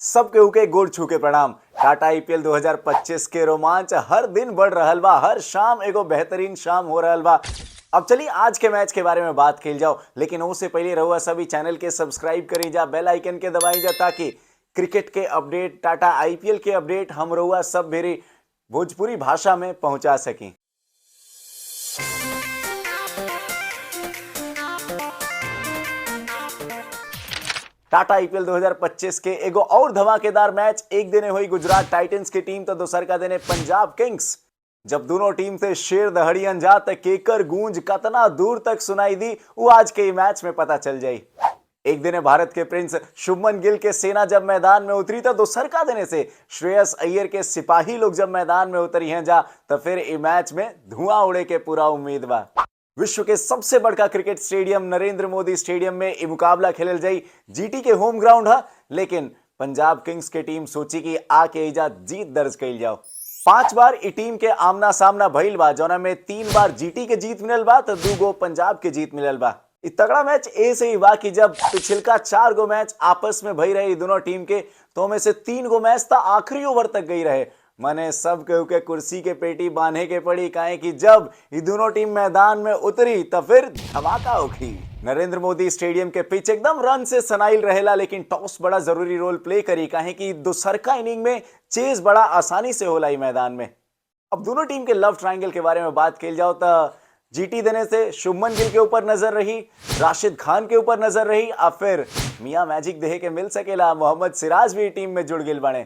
सब केहू के गोड़ छू के प्रणाम। टाटा आईपीएल 2025 के रोमांच हर दिन बढ़ रहल बा, हर शाम एगो बेहतरीन शाम हो रहल बा। अब चलिए आज के मैच के बारे में बात कइल जाओ, लेकिन उससे पहले रहुआ सभी चैनल के सब्सक्राइब करी जा, बेल आइकन के दबाई जा, ताकि क्रिकेट के अपडेट, टाटा आईपीएल के अपडेट हम रहुआ सब भेरी भोजपुरी भाषा में पहुंचा सकी। टाटा आईपीएल 2025 के एगो और धमाकेदार मैच एक दिने हुई गुजरात टाइटंस की टीम तो दोसर का दिने पंजाब किंग्स। जब दोनों टीम से शेर दहड़ियन जा त केकर गूंज कतना दूर तक सुनाई दी वो आज के मैच में पता चल जाई। एक दिन भारत के प्रिंस शुभमन गिल के सेना जब मैदान में उतरी तो दोसर का देने से श्रेयस अय्यर के सिपाही लोग जब मैदान में उतरी हैं जा तो फिर ई मैच में धुआं उड़े के पूरा उम्मीद बा। विश्व के सबसे बड़का cricket stadium Narendra Modi stadium में ई मुकाबला खेलल जाई। जीटी के होम ग्राउंड है, लेकिन पंजाब किंग्स के टीम सोची कि आके एजा जीत दर्ज कइल जाओ। 5 बार ई टीम के आमना सामना भइल बा, जौना में 3 बार जीटी के जीत मिलल बा तो 2 गो पंजाब के जीत मिलल बा। ई तगड़ा मैच ए से ही बा कि जब पिछलका 4 गो मैच आपस में भई रहे दोनों टीम के, तो में से 3 गो मैच तो आखिरी ओवर तक गई रहे। माने सब केहू के कुर्सी के पेटी बांधे के पड़ी, काहे कि जब ये दोनों टीम मैदान में उतरी तो फिर धमाका होखी। नरेंद्र मोदी स्टेडियम के पिच एकदम रन से सनाइल रहेला, लेकिन टॉस बड़ा जरूरी रोल प्ले करी, काहे कि दोसरका इनिंग में चेज बड़ा आसानी से होला ई मैदान में। अब दोनों टीम के लव ट्रायंगल के बारे में बात कइल जाओ तो जीटी देने से शुभमन गिल के ऊपर नजर रही, राशिद खान के ऊपर नजर रही, और फिर मियां मैजिक देहे के मिल सकेला, मोहम्मद सिराज भी टीम में जुड़ गिल बने।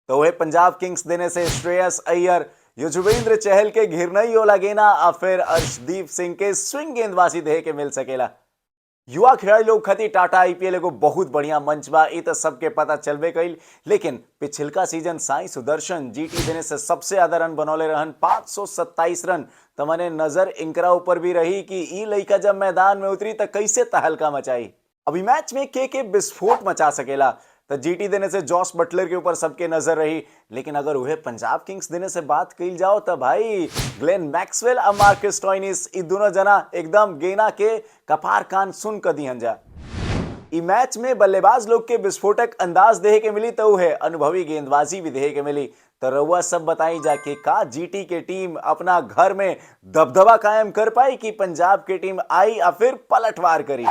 तो वह पंजाब किंग्स देने से श्रेयस अय्यर, युजवेंद्र चहल के घिरनई होला गेना, और फिर अर्शदीप सिंह के स्विंग गेंदबाजी देहे के मिल सकेला। युवा खिलाड़ी लोग खातिर टाटा आईपीएल एगो बहुत बढ़िया मंच बा, ई तो सबके पता चलबे कइल। लेकिन पिछलका सीजन साई सुदर्शन जीटी देने से सबसे ज्यादा रन बनौले रहन, 527 रन। तो मने नजर इंकरा ऊपर भी रही कि ई लइका जब मैदान में उतरी तो कैसे तहलका मचाई। अभी मैच में के विस्फोट मचा सकेला तो जीटी देने से जॉस बटलर के ऊपर सबके नजर रही। लेकिन अगर उहे पंजाब किंग्स देने से बात कइल जाओ तो भाई ग्लेन मैक्सवेल और मार्कस स्टोइनिस ई दोनों जना एकदम गेना के कपार कान सुन कर दिहन जा। ई मैच में बल्लेबाज लोग के विस्फोटक अंदाज देहे के मिली तो उहे अनुभवी गेंदबाजी भी देहे के मिली। तो रउआ सब बताई जा कि का जीटी के टीम अपना घर में दबदबा कायम कर पाई कि पंजाब के टीम आई या फिर पलटवार करी।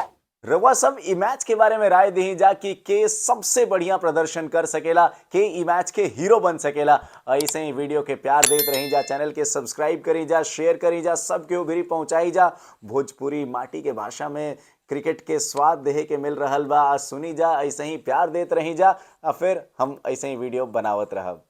रउआ सब ई मैच के बारे में राय दी जा कि के सबसे बढ़िया प्रदर्शन कर सकेला, के ई मैच के हीरो बन सकेला। ऐसे ही वीडियो के प्यार देते रही जा, चैनल के सब्सक्राइब करी जा, शेयर करी जा, सबके भी पहुंचाई जा। भोजपुरी माटी के भाषा में क्रिकेट के स्वाद देहे के मिल रहल बा, सुनी जा, ऐसे ही प्यार देते रही जा, और फिर हम ऐसे ही वीडियो बनावत रहब।